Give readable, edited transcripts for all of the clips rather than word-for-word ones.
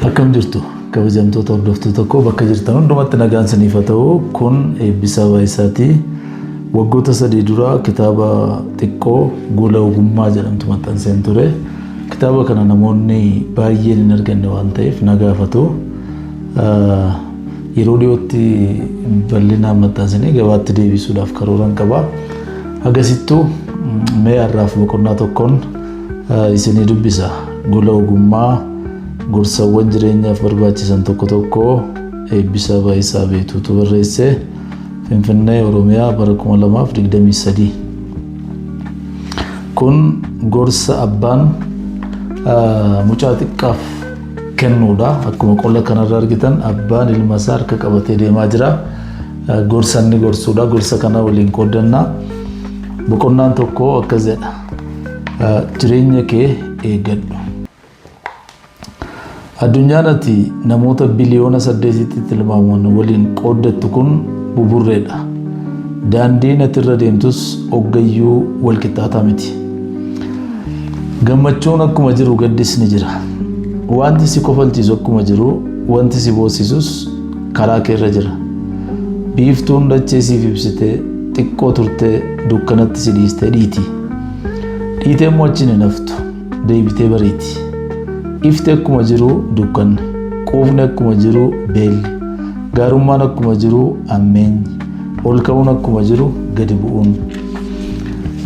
Akkam jirtu kabajamtoota hordoftoota koo, bakka jirtan hundumatti nagaan isiniif haa ta'u. Kun Eebbisaa Baayisaati. Waggoota 3 dura kitaaba xiqqoo Gola Ogummaa jedhamtu maxxanseen ture. Kitaaba kana namoonni baay'een hin arganne waan ta'eef na gaafatu. Yeroo dhiyootti bal'inaan maxxansinee gabaatti deebisuudhaaf karooran qaba. Hagasittuu mee har'aaf boqonnaa tokkoon isinii dubbisa. Gola Ogummaa, gorsawwan jireenyaaf barbaachisan tokko tokko, Eebbisaa Baayisaa Beetuutu barreesse. Finfinnee, Oromiyaa, bara 2023. Kun gorsa abbaan mucaa xiqqaaf kennuudha. Akkuma qola kanarra argitan abbaan ilma isaa harka qabatee deemaa jira. Gorsa inni gorsuudha. Gorsa kana waliin qooddannaa. Boqonnaan tokko akkas jedha. Jireenya kee eeggadhu. Addunyaan ati namoota biliyoona 8tti tilmaamaman waliin qooddattu kun buburreedha. Daandiin ati irra deemtus oggayyuu wal qixxaataa miti. Gammachuun akkuma jiru gaddis ni jira. Wanti si kofalchiisu akkuma jiru wanti si boossisus karaa kee irra jira. Biiftuun dachee siif ibsitee xiqqoo turtee dukkanatti si dhiistee dhiiti. Dhiitee immoo achiin hin haftu. Deebitee bariiti. Ifti akkuma jiru dukkanni, quufni akkuma jiru beelli, gaarummaan akkuma jiru ammeenyi, ol ka'uun akkuma jiru gadi bu'uun,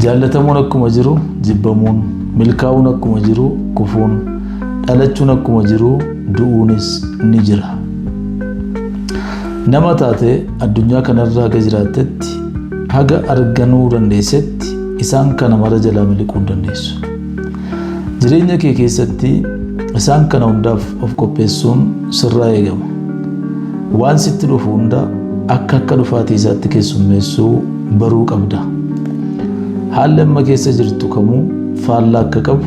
jaallatamuun akkuma jiru jibbamuun, milkaa'uun akkuma jiru kufuun, dhalachuun akkuma jiru du'uunis ni jira. Nama taate addunyaa kanarra haga jiraattetti, haga arganuu dandeessetti isaan kana mara jalaa miliquu hin dandeessu. Jireenya kee keessatti isaan kana hundaaf of qopheessuun sirraa eegama. Waan sitti dhufu hunda akka akka dhufaatii isaatti keessummeessuu baruu qabda. Haalli amma keessa jirtu kamuu faallaa akka qabu,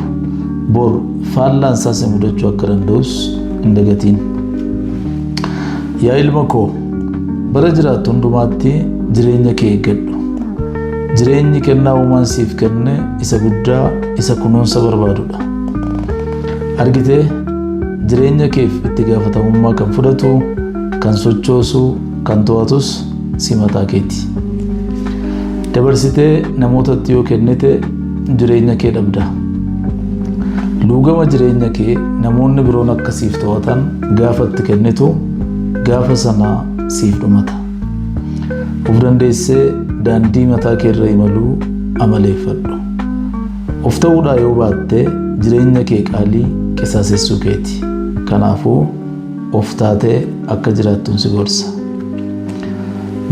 bor faallaan isaa si mudachuu akka danda'us hin dagatiin. Yaa ilma koo, bara jiraattu hundumaatti jireenya kee eeggadhu. Jireenyi kennaa uumaan siif kenne isa guddaa, isa kunuunsa barbaadudha. Argitee, jireenya keef itti gaafatamummaa kan fudhatu, kan sochoosu, kan to'atus si mataa keeti. Dabarsitee namootatti yoo kennite jireenya kee dhabda. Luugama jireenya kee namoonni biroon akka siif to'atan gaafa itti kennitu gaafa sana siif dhumata. Of dandeessee daandii mataa kee irra imaluu amaleeffadhu. Of ta'uudhaa yoo baatte jireenya kee qaalii qisaasessuu keeti. Kanaafuu of taatee akka jiraattuun si gorsa.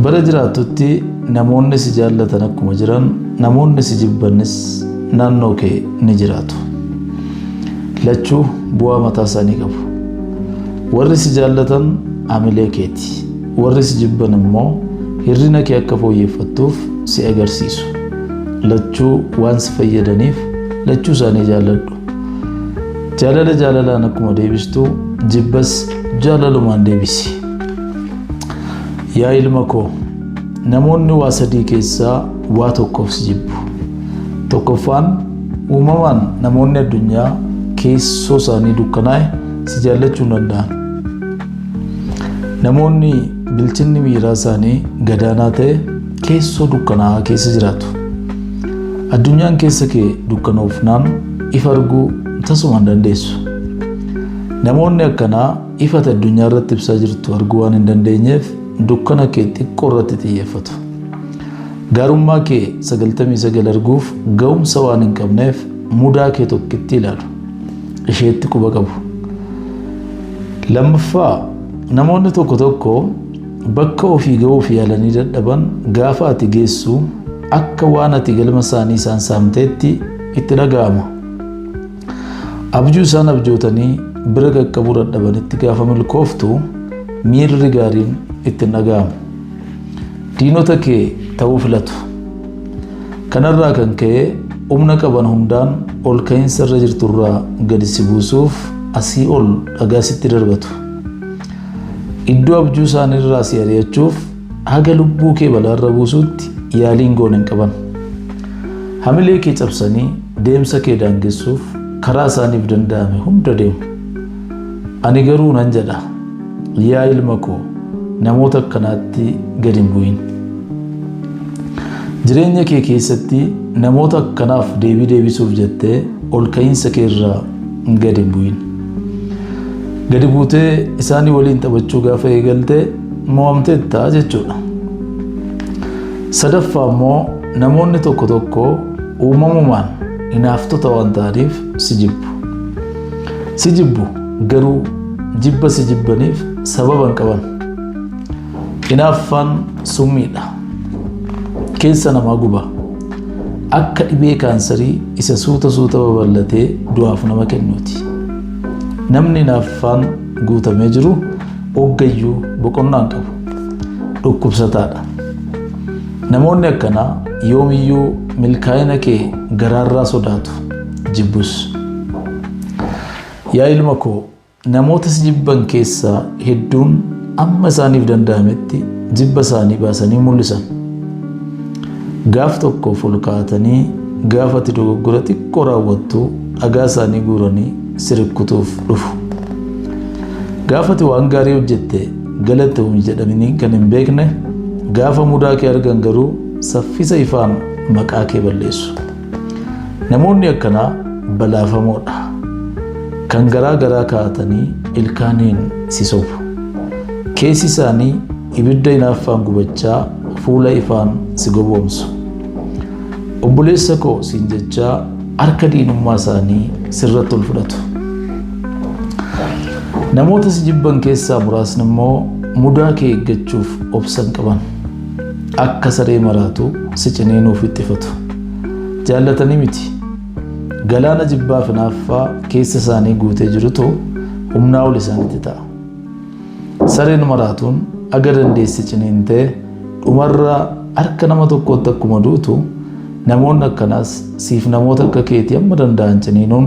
Bara jiraattutti namoonni si jaallatan akkuma jiran namoonni si jibbanis naannoo kee ni jiraatu. Lachuu bu'aa mataa isaanii qabu. Warri si jaallatan hamilee keeti. Warri si jibban immoo hir'ina kee akka fooyyeffattuuf si agarsiisu. Lachuu waan si fayyadaniif lachuu isaanii jaalladhu. Jaalala jaalalaan akkuma deebistu jibbas jaalalumaan deebisi. Yaa ilma koo, namoonni waa sadii keessaa waa tokkoof si jibbu. Tokkoffaan, uumamaan namoonni addunyaa keessoo isaanii dukkanaa'e si jaallachuu hin danda'an. Namoonni bilchinni miiraa isaanii gadaanaa ta'e keessoo dukkanaa'aa keessa jiraatu. Addunyaan keessa kee dukkanoofnaan ifa arguu tasuma hin dandeessu. Namoonni akkanaa ifa ati addunyaa irratti ibsaa jirtu arguu waan hin dandeenyeef dukkana kee xiqqoo irratti xiyyeeffatu. Gaarummaa kee 99 arguuf ga'umsa waan hin qabneef mudaa kee tokkitti ilaalu. Isheetti quba qabu. Lammaffaa, namoonni tokko tokko bakka ofii ga'uuf yaalanii dadhaban gaafa ati geessu akka waan ati galma isaanii isaan saamteetti itti dhaga'ama. Abjuu isaan abjootanii bira qaqqabuu dadhabanitti gaafa milkooftu miirri gaariin itti hin dhaga'amu. Diinota kee ta'uu filatu. Kanarraa kan ka'e humna qaban hundaan ol ka'iinsa irra jirturraa gadi si buusuuf asii ol dhagaa sitti darbatu. Iddoo abjuu isaaniirraa si ari'achuuf haga lubbuu kee balaarra buusuutti yaalii hin goone hin qaban. Hamilee kee cabsanii deemsa kee daangessuuf karaa isaaniif danda'ame hunda deemu. Ani garuu nan jedha, yaa ilma koo namoota akkanaatti gad hin bu'in. Jireenya kee keessatti namoota akkanaaf deebii deebisuuf jettee ol ka'iinsa kee irraa gad hin bu'in. Gadi buutee isaanii waliin taphachuu gaafa eegalte mo'amteetta jechuudha. Sadaffaa immoo namoonni tokko tokko uumamumaan hinaaftota waan ta'aniif si jibbu. Si jibbu garuu jibba si jibbaniif sababa hin qaban. Hinaaffaan summiidha. Keessa namaa guba. Akka dhibee kaansarii isa suuta suuta babal'atee du'aaf nama kennuuti. Namni hinaaffaan guutamee jiru oggayyuu boqonnaa hin qabu. Dhukkubsataadha. Namoonni akkanaa yoomiyyuu milkaa'ina kee garaarraa sodaatu, jibbus. Yaa ilma koo namoota si jibban keessaa hedduun amma isaaniif danda'ametti jibba isaanii baasanii mul'isan. Gaaf tokkoof ol kaa'atanii gaafa ati dogoggora xiqqoo raawwattu dhagaa isaanii guuranii si rukkutuuf dhufu. Gaafa ati waan gaarii hojjette galatoomi jedhamanii kan hin beekne gaafa mudaa kee argan garuu saffisa ifaan maqaa kee balleessu. Namoonni akkanaa balaafamoodha. Kan garaa garaa kaa'atanii ilkaaniin si sobu. Keessi isaanii ibidda hinaaffaan gubachaa fuula ifaan si gowwoomsu. Obboleessa koo siin jechaa harka diinummaa isaanii sirratti ol fudhatu. Namoota si jibban keessaa muraasni immoo mudaa kee eeggachuuf obsa hin qaban. Akka saree maraatu si ciniinuuf ittifatu. Jaallatanii miti. Galaana jibbaa fi hinaaffaa keessa isaanii guutee jirutu humnaa ol isaanitti ta'a. Sareen maraatuun aga dandeesse ciniintee dhumarra harka nama tokkootti akkuma duutu namoonni akkanaas siif namoota akka keetii amma danda'an ciniinuun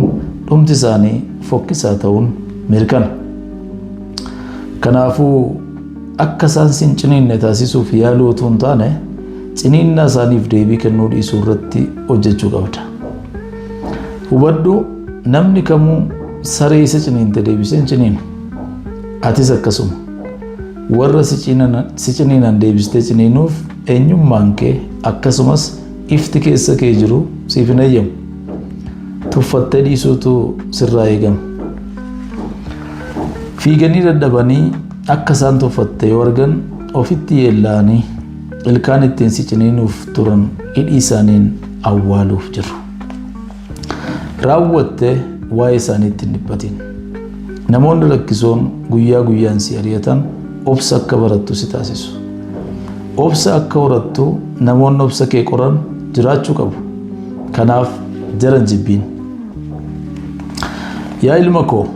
dhumti isaanii fokkisaa ta'uun mirkana. Kanaafuu akka isaan sin ciniinne taasisuuf yaaluu utuu hin taane ciniinnaa isaaniif deebii kennuu dhiisuu irratti hojjechuu qabda. Hubadhu, namni kamuu saree isa ciniinte deebisee hin ciniinu. Atis akkasuma. Warra si ciniinan deebistee ciniinuuf eenyummaan kee akkasumas ifti keessa kee jiru siif hin eeyyamu. Tuffattee dhiisuutu sirraa eegama. Fiiganii dadhabanii akka isaan tuffatte yoo argan ofitti yeellaa'anii ilkaan ittiin si ciniinuuf turan hidhii isaaniin awwaaluuf jiru. Raawwatte waa'ee isaaniitti hin dhiphatin. Namoonni rakkisoon guyyaa guyyaan si ari'atan obsa akka barattu si taasisu. Obsa akka horattu namoonni obsa kee qoran jiraachuu qabu. Kanaaf jara hin jibbiin. Yaa ilma koo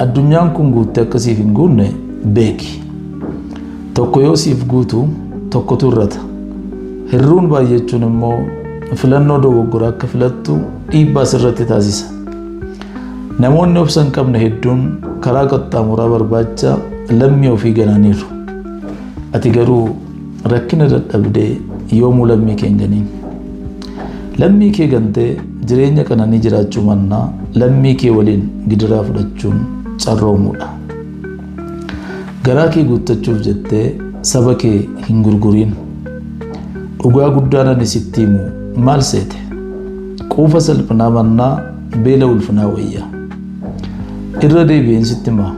addunyaan kun guuttee akka siif hin guunne beeki. Tokko yoo siif guutu tokkotu hir'ata. Hirruun baay'achuun immoo filannoo dogoggoraa akka filattu dhiibbaa sirratti taasisa. Namoonni obsa hin qabne hedduun karaa qaxxaamuraa barbaacha lammii ofii gananiiru. Ati garuu rakkina dadhabdee yoomuu lammii kee hin ganiin. Lammii kee gantee jireenya qananii jiraachuu mannaa lammii kee waliin gidiraa fudhachuun carroomuudha. Garaa kee guuttachuuf jettee saba kee hin gurguriin. Dhugaa guddaan ani sitti himu maal seete? Quufa salphinaa mannaa beela ulfinaa wayya. Irra deebi'een sitti himaa.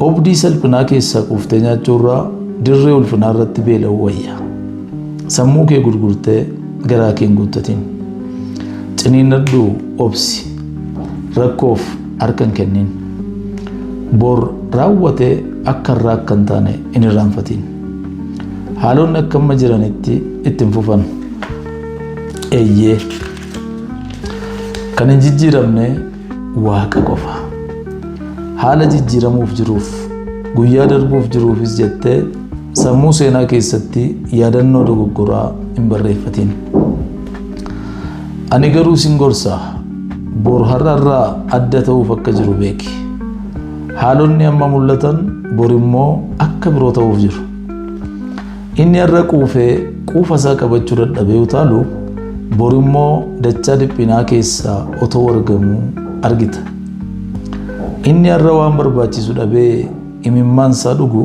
Obdii salphinaa keessaa quuftee nyaachuurraa dirree ulfinaa irratti beela'uu wayya. Sammuu kee gurgurtee garaa kee hin guuttatin. Ciniinnadhuu obsi. Rakkoof harka hin kennin. Bor raawwatee akka irraa akka hin taane hin irraanfatin. Haalonni akka amma jiranitti itti hin fufan. Eeyyee. Kan hin jijjiiramne Waaqa qofa. Haala jijjiiramuuf jiruuf, guyyaa darbuuf jiruufis jettee sammuu seenaa keessatti yaadannoo dogoggoraa hin barreeffatin. Ani garuu sin gorsa, bor har'arraa adda ta'uuf akka jiru beeki. Haalonni amma mul'atan bor immoo akka biroo ta'uuf jiru. Inni har'a quufee quufa isaa qabachuu dadhabee utaalu bor immoo dachaa dhiphinaa keessaa otoo argamuu argita. Inni har'a waan barbaachisu dhabee imimmaan isaa dhugu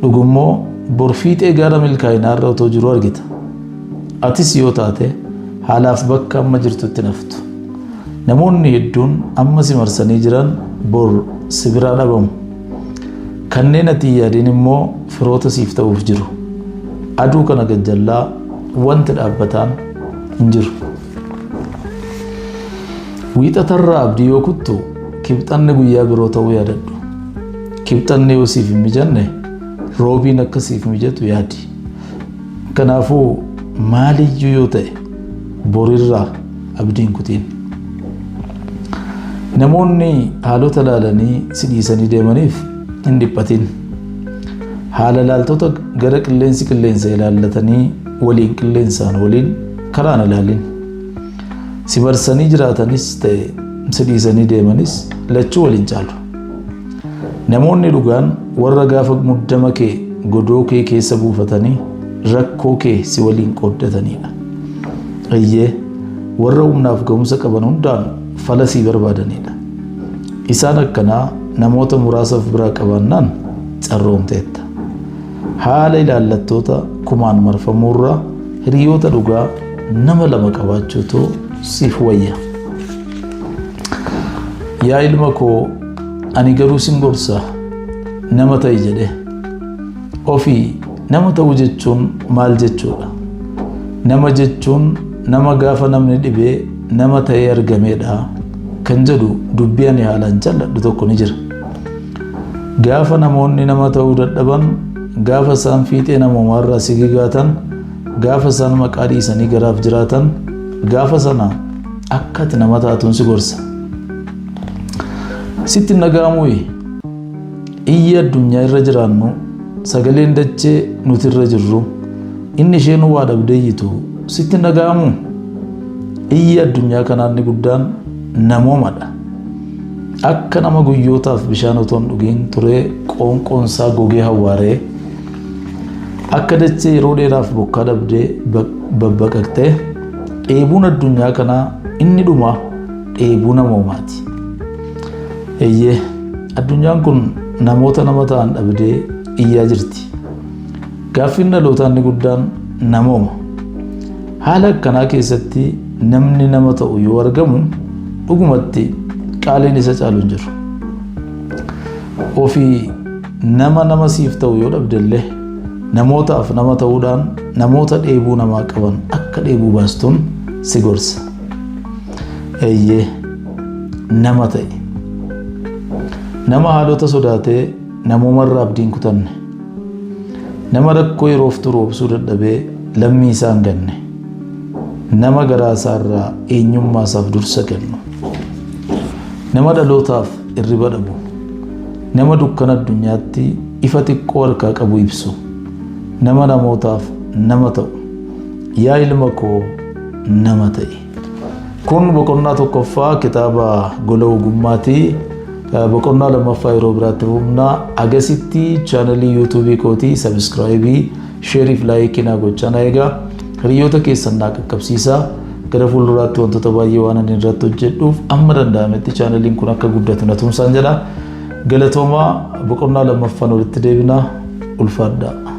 dhugummoo bor fiixee gaara milkaa'inaa irra otoo jiru argita. Atis yoo taate haalaaf bakka amma jirtutti naftu. Namoonni hedduun amma si marsanii jiran bor si biraa dhabamu. Kanneen ati hin yaadin immoo firoota siif ta'uuf jiru. Aduu kana gajjallaa wanti dhaabbataan hin jiru. Wiixatarraa abdii yoo kuttu kibxanni guyyaa biroo ta'uu yaadadhu. Kibxanni yoo siif hin mijanne roobiin akka siif mijatu yaadi. Kanaafuu maaliyyuu yoo ta'e borirraa abdii hin kutiin. Namoonni haalota laalanii si dhiisanii deemaniif hin dhiphatin. Haala laaltota gara qilleensi qilleensa ilaallatanii waliin qilleensaan waliin karaan ilaalin. Si marsanii jiraatanis ta'e si dhiisanii deemanis lachuu waliin caalu. Namoonni dhugaan warra gaafa muddama kee godoo kee keessa buufatanii rakkoo kee si waliin qooddatanidha. Eeyyee warra humnaaf ga'umsa qaban hundaan fala sii barbaadanidha. Isaan akkanaa namoota muraasa of biraa qabaannaan carroomteetta. Haala ilaallattoota kumaan marfamuurra hiriyoota dhugaa nama lama qabaachuutu siif wayya. Yaa ilma koo ani garuu sin gorsa nama ta'i jedhe. Ofii nama ta'uu jechuun maal jechuudha? Nama jechuun nama gaafa namni dhibee nama ta'ee argameedha kan jedhu dubbii ani haalaan jaalladhu tokko ni jira. Gaafa namoonni nama ta'uu dadhaban, gaafa isaan fiixee namoomaarraa si gigaatan, gaafa isaan maqaa dhiisanii garaaf jiraatan, gaafa sana akka ati nama taatuun si gorsa. Sitti hin dhaga'amuuyi? Iyyi addunyaa irra jiraannu, sagaleen dachee nuti irra jirru, inni isheen waa dhabdee iyyitu sitti hin dhaga'amuu? Iyyi addunyaa kanaa inni guddaan namoomadha. Akka nama guyyootaaf bishaan otoo hin dhugiin turee qoonqoon isaa gogee hawwaaree, akka dachee yeroo dheeraaf bokkaa dhabdee babbaqaqxee, dheebuun addunyaa kanaa inni dhumaa dheebuu namoomaati. Eeyyee, addunyaan kun namoota nama ta'an dhabdee iyyaa jirti. Gaaffiin dhalootaa inni guddaan namooma. Haala akkanaa keessatti namni nama ta'u yoo argamu dhugumatti qaaliin isa caalu hin jiru. Ofii nama nama siif ta'u yoo dhabdellee namootaaf nama ta'uudhaan namoota dheebuu namaa qaban akka dheebuu baastuun si gorsa. Eeyyee, nama ta'i. Nama haalota sodaatee namoomarraa abdii hin kutanne. Nama rakkoo yeroof turu obsuu dadhabee lammii isaa hin ganne. Nama garaa isaarraa eenyummaa isaaf dursa kennu. Nama dhalootaaf irriba dhabu. Nama dukkana addunyaatti ifa xiqqoo harkaa qabu ibsu. Nama namootaaf nama ta'u. Yaa ilma koo nama ta'i. Kun boqonnaa tokkoffaa kitaaba Gola Ogummaati. Boqonnaa lammaffaa yeroo biraatti fufna. Agasitti chaanalii yuutuubii kootii sabiskiraayibii, sheerii fi laayikii naa gochaa na eegaa. Hiriyoota keessan naa qaqqabsiisaa. Gara fuulduraatti wantoota baay'ee waan ani irratti hojjedhuuf amma danda'ametti chaanaliin kun akka guddatu na tumsaan jedha. Galatoomaa, boqonnaa lammaffaan walitti deebina. Ulfaadhaa.